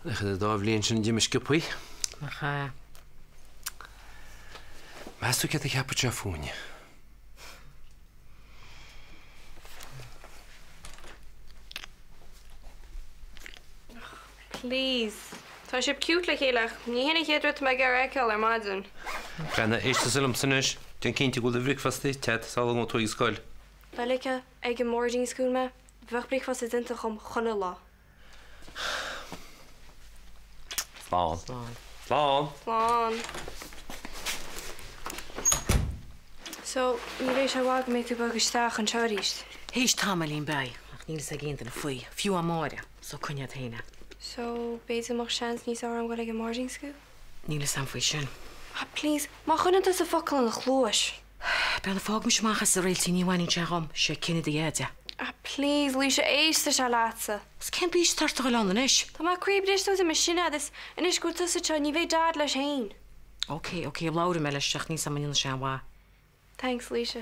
Nach iad an dá bhliain sin a d'imigh sciobthaí? Nach ea. Meas tú céard a cheapfadh sé fúinne? Please. Tá sibh cute le chéile ach ní hin an chéad rud atá mé ag iarraidh a fheiceáil ar maidin. Breathnaigh, éist tusa liomsa anois. Déan cinnte go bhfuil do bhricfeasta ite agat sula ngabhfaidh tú ag an scoil. Dá ligfeá ag an mboarding school mé, bheadh bricfeasta déanta agam chuile lá. Slán. Slán. Slán. Slán. So, ní bheidh sé i bhfad go mbeidh tú ag bogadh isteach anseo arís? Théis tamaillín beidh, ach níl fhios ag aon duine faoi, fiú amháin Máire, so coinnigh agat féin é. So, b'fhéidir go mbeadh seans níos fearr agam dul ag an mboarding school? Níl fhios a'm faoi sin. Ah, please, má chuireann tusa focal ina chluais. Breathnaigh, fág mise amach as a Réiltín, ní bhaineann sé dhom, sé cinneadh do Dheaid é. Ah please, Laoise, éistfidh sé leatsa. Is cén bís atá ort a dhul ann anois? Tá mé croíbhriste ó d'imigh Sinéad is anois go bhfuil tusa anseo ní bheidh Dad leis féin. Ok, ok, labhróidh mé leis ach níl 's a'm an ndéanfaidh sé aon mhaith. Thanks, Laoise.